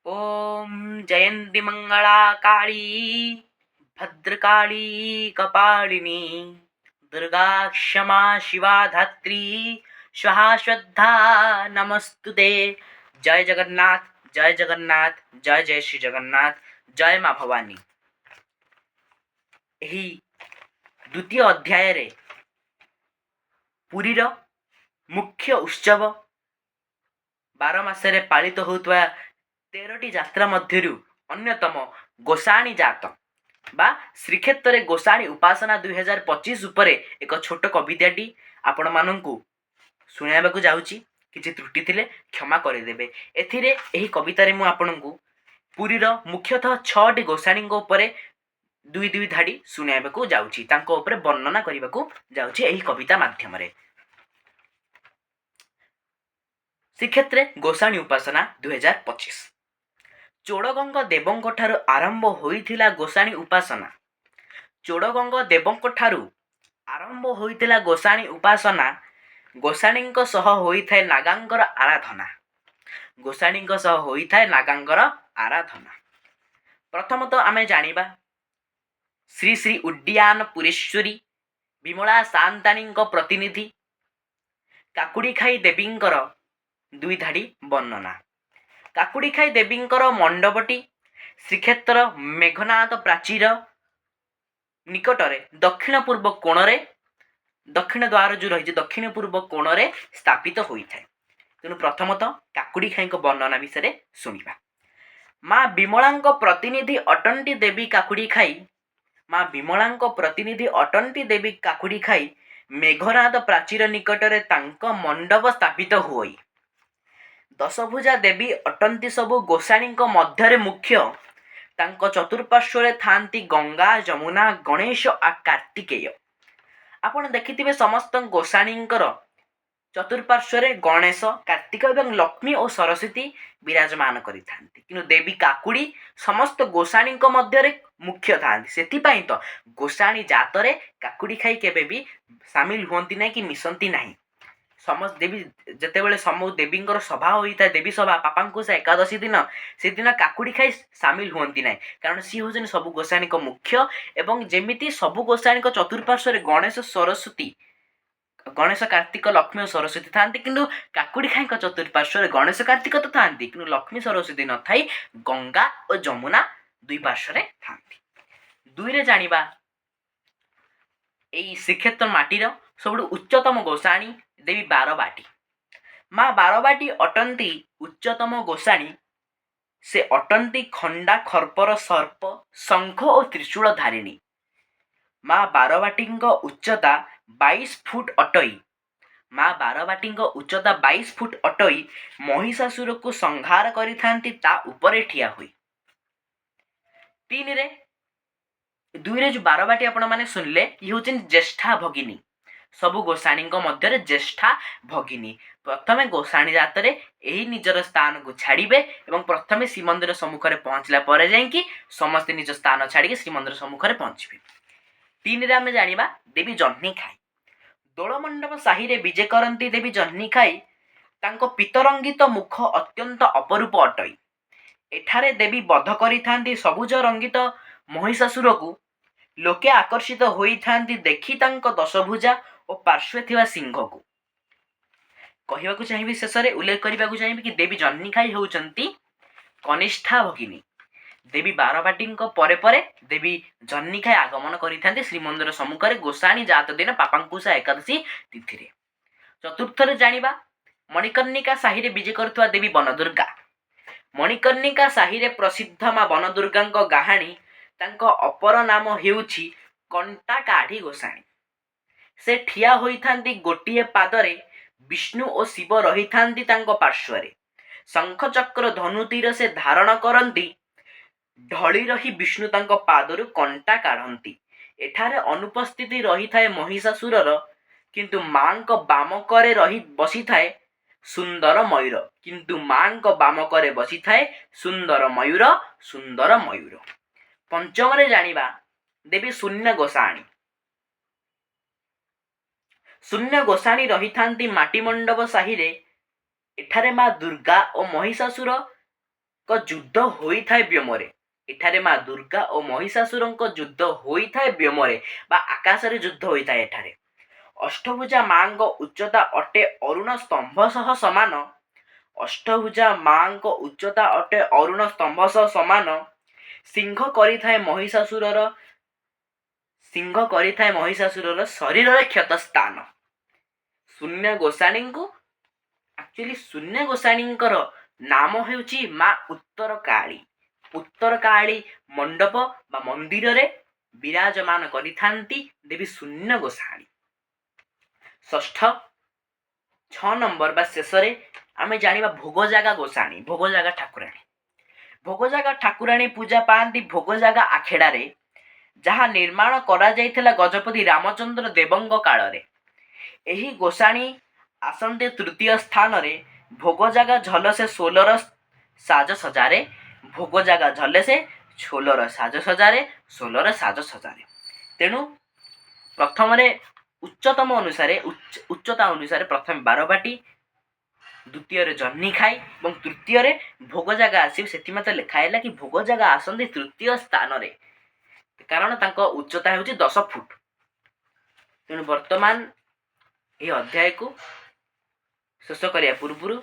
ଓମ୍ ଜୟନ୍ତୀ ମଙ୍ଗଳା କାଳୀ ଭଦ୍ରକାଳୀ କପାଳିନୀ ଦୁର୍ଗା କ୍ଷମା ଶିବା ଧାତ୍ରୀ ସ୍ୱାହା ଶ୍ରଦ୍ଧା ନମସ୍ତୁତେ। ଜୟ ଜଗନ୍ନାଥ, ଜୟ ଜଗନ୍ନାଥ, ଜୟ ଜୟ ଶ୍ରୀ ଜଗନ୍ନାଥ, ଜୟ ମା ଭବାନୀ। ଏହି ଦ୍ୱିତୀୟ ଅଧ୍ୟାୟରେ ପୁରୀର ମୁଖ୍ୟ ଉତ୍ସବ 12 ମାସରେ ପାଳିତ ହେଉଥିବା 13ଟି ଯାତ୍ରା ମଧ୍ୟରୁ ଅନ୍ୟତମ ଗୋସାଣୀ ଜାତ ବା ଶ୍ରୀକ୍ଷେତ୍ରରେ ଗୋସାଣୀ ଉପାସନା 2025 ଉପରେ ଏକ ଛୋଟ କବିତାଟି ଆପଣମାନଙ୍କୁ ଶୁଣାଇବାକୁ ଯାଉଛି। କିଛି ତ୍ରୁଟି ଥିଲେ କ୍ଷମା କରିଦେବେ। ଏଥିରେ ଏହି କବିତାରେ ମୁଁ ଆପଣଙ୍କୁ ପୁରୀର ମୁଖ୍ୟତଃ 6ଟି ଗୋସାଣୀଙ୍କ ଉପରେ ଦୁଇ ଦୁଇ ଧାଡ଼ି ଶୁଣାଇବାକୁ ଯାଉଛି, ତାଙ୍କ ଉପରେ ବର୍ଣ୍ଣନା କରିବାକୁ ଯାଉଛି ଏହି କବିତା ମାଧ୍ୟମରେ। ଶ୍ରୀକ୍ଷେତ୍ରେ ଗୋସାଣୀ ଉପାସନା 2025। ଚୋଡ଼ଗଙ୍ଗ ଦେବଙ୍କ ଠାରୁ ଆରମ୍ଭ ହୋଇଥିଲା ଗୋସାଣୀ ଉପାସନା। ଚୋଡ଼ଗଙ୍ଗ ଦେବଙ୍କ ଠାରୁ ଆରମ୍ଭ ହୋଇଥିଲା ଗୋସାଣୀ ଉପାସନା। ଗୋସାଣୀଙ୍କ ସହ ହୋଇଥାଏ ନାଗାଙ୍କର ଆରାଧନା। ଗୋସାଣୀଙ୍କ ସହ ହୋଇଥାଏ ନାଗାଙ୍କର ଆରାଧନା। ପ୍ରଥମତଃ ଆମେ ଜାଣିବା ଶ୍ରୀ ଶ୍ରୀ ଉଡ୍ଡିୟାନ ପୁରେଶ୍ୱରୀ ବିମଳା ସାଆନ୍ତାଣୀଙ୍କ ପ୍ରତିନିଧି କାକୁଡ଼ିଖାଇ ଦେବୀଙ୍କର ଦୁଇ ଧାଡ଼ି ବର୍ଣ୍ଣନା। କାକୁଡ଼ିଖାଇ ଦେବୀଙ୍କର ମଣ୍ଡପଟି ଶ୍ରୀକ୍ଷେତ୍ର ମେଘନାଦ ପ୍ରାଚୀର ନିକଟରେ ଦକ୍ଷିଣ ପୂର୍ବ କୋଣରେ, ଦକ୍ଷିଣ ଦ୍ୱାର ଯେଉଁ ରହିଛି ଦକ୍ଷିଣ ପୂର୍ବ କୋଣରେ ସ୍ଥାପିତ ହୋଇଥାଏ। ତେଣୁ ପ୍ରଥମତଃ କାକୁଡ଼ିଖାଇଙ୍କ ବର୍ଣ୍ଣନା ବିଷୟରେ ଶୁଣିବା। ମା ବିମଳାଙ୍କ ପ୍ରତିନିଧି ଅଟନ୍ତି ଦେବୀ କାକୁଡ଼ିଖାଇ। ମା ବିମଳାଙ୍କ ପ୍ରତିନିଧି ଅଟନ୍ତି ଦେବୀ କାକୁଡ଼ିଖାଇ। ମେଘନାଦ ପ୍ରାଚୀର ନିକଟରେ ତାଙ୍କ ମଣ୍ଡପ ସ୍ଥାପିତ ହୁଅଇ। ଦଶଭୁଜା ଦେବୀ ଅଟନ୍ତି ସବୁ ଗୋସାଣୀଙ୍କ ମଧ୍ୟରେ ମୁଖ୍ୟ। ତାଙ୍କ ଚତୁଃପାର୍ଶ୍ୱରେ ଥାନ୍ତି ଗଙ୍ଗା, ଯମୁନା, ଗଣେଶ ଆ କାର୍ତ୍ତିକେୟ। ଆପଣ ଦେଖିଥିବେ ସମସ୍ତ ଗୋସାଣୀଙ୍କର ଚତୁଃପାର୍ଶ୍ୱରେ ଗଣେଶ, କାର୍ତ୍ତିକ ଏବଂ ଲକ୍ଷ୍ମୀ ଓ ସରସ୍ୱତୀ ବିରାଜମାନ କରିଥାନ୍ତି, କିନ୍ତୁ ଦେବୀ କାକୁଡ଼ି ସମସ୍ତ ଗୋସାଣୀଙ୍କ ମଧ୍ୟରେ ମୁଖ୍ୟ ଥାନ୍ତି। ସେଥିପାଇଁ ତ ଗୋସାଣୀ ଜାତରେ କାକୁଡ଼ି ଖାଇ କେବେ ବି ସାମିଲ ହୁଅନ୍ତି ନାହିଁ କି ମିଶନ୍ତି ନାହିଁ। ସମସ୍ତ ଦେବୀ ଯେତେବେଳେ ସବୁ ଦେବୀଙ୍କର ସଭା ହୋଇଥାଏ, ଦେବୀ ସଭା ପାପାଙ୍କୁଶା ଏକାଦଶୀ ଦିନ, ସେଦିନ କାକୁଡ଼ି ଖାଇ ସାମିଲ ହୁଅନ୍ତି ନାହିଁ, କାରଣ ସିଏ ହେଉଛନ୍ତି ସବୁ ଗୋସାଣୀଙ୍କ ମୁଖ୍ୟ। ଏବଂ ଯେମିତି ସବୁ ଗୋସାଣୀଙ୍କ ଚତୁଃପାର୍ଶ୍ୱରେ ଗଣେଶ, ସରସ୍ୱତୀ, ଗଣେଶ, କାର୍ତ୍ତିକ, ଲକ୍ଷ୍ମୀ ଓ ସରସ୍ୱତୀ ଥାନ୍ତି, କିନ୍ତୁ କାକୁଡ଼ି ଖାଇଙ୍କ ଚତୁଃପାର୍ଶ୍ୱରେ ଗଣେଶ କାର୍ତ୍ତିକ ତ ଥାନ୍ତି, କିନ୍ତୁ ଲକ୍ଷ୍ମୀ ସରସ୍ୱତୀ ନଥାଇ ଗଙ୍ଗା ଓ ଯମୁନା ଦୁଇ ପାର୍ଶ୍ୱରେ ଥାନ୍ତି। ଦୁଇରେ ଜାଣିବା ଏଇ ଶ୍ରୀକ୍ଷେତ୍ର ମାଟିର ସବୁଠୁ ଉଚ୍ଚତମ ଗୋସାଣୀ ଦେବୀ ବାରବାଟୀ। ମା ବାରବାଟୀ ଅଟନ୍ତି ଉଚ୍ଚତମ ଗୋସାଣୀ। ସେ ଅଟନ୍ତି ଖଣ୍ଡା, ଖର୍ପର ସର୍ପ, ଶଙ୍ଖ ଓ ତ୍ରିଶୂଳ ଧାରିଣୀ। ମା ବାରବାଟୀଙ୍କ ଉଚ୍ଚତା 22 ଫୁଟ ଅଟଇ। ମା ବାରବାଟୀଙ୍କ ଉଚ୍ଚତା 22 ଫୁଟ ଅଟଇ। ମହିଷାସୁରକୁ ସଂହାର କରିଥାନ୍ତି ତା ଉପରେ ଠିଆ ହୋଇ। ତିନିରେ, ଦୁଇରେ ଯେଉଁ ବାରବାଟୀ ଆପଣମାନେ ଶୁଣିଲେ, ଇଏ ହେଉଛନ୍ତି ଜ୍ୟେଷ୍ଠା ଭଗିନୀ, ସବୁ ଗୋସାଣୀଙ୍କ ମଧ୍ୟରେ ଜ୍ୟେଷ୍ଠା ଭଗିନୀ। ପ୍ରଥମେ ଗୋସାଣୀ ଜାତରେ ଏହି ନିଜର ସ୍ଥାନକୁ ଛାଡ଼ିବେ ଏବଂ ପ୍ରଥମେ ଶ୍ରୀମନ୍ଦିର ସମ୍ମୁଖରେ ପହଞ୍ଚିଲା ପରେ ଯାଇକି ସମସ୍ତେ ନିଜ ସ୍ଥାନ ଛାଡ଼ିକି ଶ୍ରୀମନ୍ଦିର ସମ୍ମୁଖରେ ପହଞ୍ଚିବେ। ତିନିରେ ଆମେ ଜାଣିବା ଦେବୀ ଜହ୍ନିଖାଇ। ଦୋଳମଣ୍ଡପ ସାହିରେ ବିଜେ କରନ୍ତି ଦେବୀ ଜହ୍ନିଖାଇ। ତାଙ୍କ ପିତରଙ୍ଗିତ ମୁଖ ଅତ୍ୟନ୍ତ ଅପରୂପ ଅଟଇ। ଏଠାରେ ଦେବୀ ବଧ କରିଥାନ୍ତି ସବୁଜ ରଙ୍ଗିତ ମହିଷାସୁରକୁ। ଲୋକେ ଆକର୍ଷିତ ହୋଇଥାନ୍ତି ଦେଖି ତାଙ୍କ ଦଶଭୁଜା ଓ ପାର୍ଶ୍ୱରେ ଥିବା ସିଂହକୁ। କହିବାକୁ ଚାହିଁବି, ଶେଷରେ ଉଲ୍ଲେଖ କରିବାକୁ ଚାହିଁବି କି ଦେବୀ ଜହ୍ନିଖାଇ ହେଉଛନ୍ତି କନିଷ୍ଠା ଭଗିନୀ। ଦେବୀ ବାରବାଟୀଙ୍କ ପରେ ପରେ ଦେବୀ ଜହ୍ନିଖାଇ ଆଗମନ କରିଥାନ୍ତି ଶ୍ରୀମନ୍ଦିର ସମ୍ମୁଖରେ ଗୋସାଣୀ ଜାତ ଦିନ ପାପାଙ୍କୁଶା ଏକାଦଶୀ ତିଥିରେ। ଚତୁର୍ଥରେ ଜାଣିବା ମଣିକର୍ଣ୍ଣିକା ସାହିରେ ବିଜେ କରୁଥିବା ଦେବୀ ବନଦୁର୍ଗା। ମଣିକର୍ଣ୍ଣିକା ସାହିରେ ପ୍ରସିଦ୍ଧ ମା ବନଦୁର୍ଗାଙ୍କ ଗାହାଣୀ। ତାଙ୍କ ଅପର ନାମ ହେଉଛି କଣ୍ଟା କାଢ଼ି ଗୋସାଣୀ। ସେ ଠିଆ ହୋଇଥାନ୍ତି ଗୋଟିଏ ପାଦରେ, ବିଷ୍ଣୁ ଓ ଶିବ ରହିଥାନ୍ତି ତାଙ୍କ ପାର୍ଶ୍ୱରେ। ଶଙ୍ଖ, ଚକ୍ର, ଧନୁ, ତୀର ସେ ଧାରଣ କରନ୍ତି। ଢଳି ରହି ବିଷ୍ଣୁ ତାଙ୍କ ପାଦରୁ କଣ୍ଟା କାଢ଼ନ୍ତି। ଏଠାରେ ଅନୁପସ୍ଥିତି ରହିଥାଏ ମହିଷାସୁରର, କିନ୍ତୁ ମାଙ୍କ ବାମକରେ ରହି ବସିଥାଏ ସୁନ୍ଦର ମୟୂର। କିନ୍ତୁ ମାଙ୍କ ବାମକରେ ବସିଥାଏ ସୁନ୍ଦର ମୟୂର, ସୁନ୍ଦର ମୟୂର। ପଞ୍ଚମରେ ଜାଣିବା ଦେବୀ ଶୂନ୍ୟ ଗୋସାଣୀ। ଶୂନ୍ୟ ଗୋସାଣୀ ରହିଥାନ୍ତି ମାଟି ମଣ୍ଡପ ସାହିରେ। ଏଠାରେ ମା ଦୁର୍ଗା ଓ ମହିଷାସୁର ଯୁଦ୍ଧ ହୋଇଥାଏ ବ୍ୟୋମରେ। ଏଠାରେ ମା ଦୁର୍ଗା ଓ ମହିଷାସୁରଙ୍କ ଯୁଦ୍ଧ ହୋଇଥାଏ ବ୍ୟୋମରେ ବା ଆକାଶରେ ଯୁଦ୍ଧ ହୋଇଥାଏ ଏଠାରେ। ଅଷ୍ଟଭୁଜା ମାଙ୍କ ଉଚ୍ଚତା ଅଟେ ଅରୁଣ ସ୍ତମ୍ଭ ସହ ସମାନ। ଅଷ୍ଟଭୁଜା ମାଙ୍କ ଉଚ୍ଚତା ଅଟେ ଅରୁଣ ସ୍ତମ୍ଭ ସହ ସମାନ। ସିଂହ କରିଥାଏ ମହିଷାସୁରର, ସିଂହ କରିଥାଏ ମହିଷାସୁରର ଶରୀରରେ କ୍ଷତ ସ୍ଥାନ। ଶୂନ୍ୟ ଗୋସାଣୀଙ୍କୁ, ଆକ୍ଚୁଆଲି ଶୂନ୍ୟ ଗୋସାଣୀଙ୍କର ନାମ ହେଉଛି ମା ଉତ୍ତରକାଳୀ। ଉତ୍ତରକାଳୀ ମଣ୍ଡପ ବା ମନ୍ଦିରରେ ବିରାଜମାନ କରିଥାନ୍ତି ଦେବୀ ଶୂନ୍ୟ ଗୋସାଣୀ। ଷଷ୍ଠ, 6 ନମ୍ବର ବା ଶେଷରେ ଆମେ ଜାଣିବା ଭୋଗଜାଗା ଗୋସାଣୀ, ଭୋଗଜାଗା ଠାକୁରାଣୀ। ଭୋଗଜାଗା ଠାକୁରାଣୀ ପୂଜା ପାଆନ୍ତି ଭୋଗଜାଗା ଆଖେଡ଼ାରେ, ଯାହା ନିର୍ମାଣ କରାଯାଇଥିଲା ଗଜପତି ରାମଚନ୍ଦ୍ର ଦେବଙ୍କ କାଳରେ। ଏହି ଗୋସାଣୀ ଆସନ୍ତି ତୃତୀୟ ସ୍ଥାନରେ। ଭୋଗଜାଗା ଝଲସେ ସୋଲର ସାଜସଜାରେ। ଭୋଗଜାଗା ଝଲସେ ସୋଲର ସାଜସଜାରେ, ସୋଲର ସାଜସଜାରେ। ତେଣୁ ପ୍ରଥମରେ ଉଚ୍ଚତମ ଅନୁସାରେ, ଉଚ୍ଚତା ଅନୁସାରେ ପ୍ରଥମେ ବାରବାଟୀ, ଦ୍ୱିତୀୟରେ ଜହ୍ନିଖାଇ ଏବଂ ତୃତୀୟରେ ଭୋଗଜାଗା ଆସିବ। ସେଥିମଧ୍ୟ ଲେଖା ହେଲା କି ଭୋଗଜାଗା ଆସନ୍ତି ତୃତୀୟ ସ୍ଥାନରେ, କାରଣ ତାଙ୍କ ଉଚ୍ଚତା ହେଉଛି 10 ଫୁଟ। ତେଣୁ ବର୍ତ୍ତମାନ ଏହି ଅଧ୍ୟାୟକୁ ଶେଷ କରିବା ପୂର୍ବରୁ,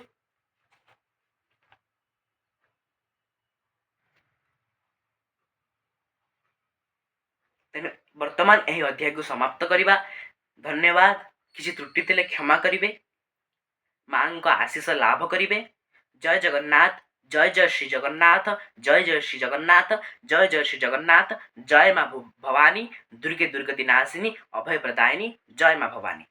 ତେଣୁ ବର୍ତ୍ତମାନ ଏହି ଅଧ୍ୟାୟକୁ ସମାପ୍ତ କରିବା। ଧନ୍ୟବାଦ। କିଛି ତ୍ରୁଟି ଥିଲେ କ୍ଷମା କରିବେ। ମାଙ୍କ ଆଶିଷ ଲାଭ କରିବେ। ଜୟ ଜଗନ୍ନାଥ, ଜୟ ଜୟ ଶ୍ରୀ ଜଗନ୍ନାଥ, ଜୟ ଜୟ ଶ୍ରୀ ଜଗନ୍ନାଥ, ଜୟ ଜୟ ଶ୍ରୀ ଜଗନ୍ନାଥ, ଜୟ ମା ଭବାନୀ, ଦୁର୍ଗେ ଦୁର୍ଗତି ନାଶିନୀ, ଅଭୟ ପ୍ରଦାୟିନୀ, ଜୟ ମା ଭବାନୀ।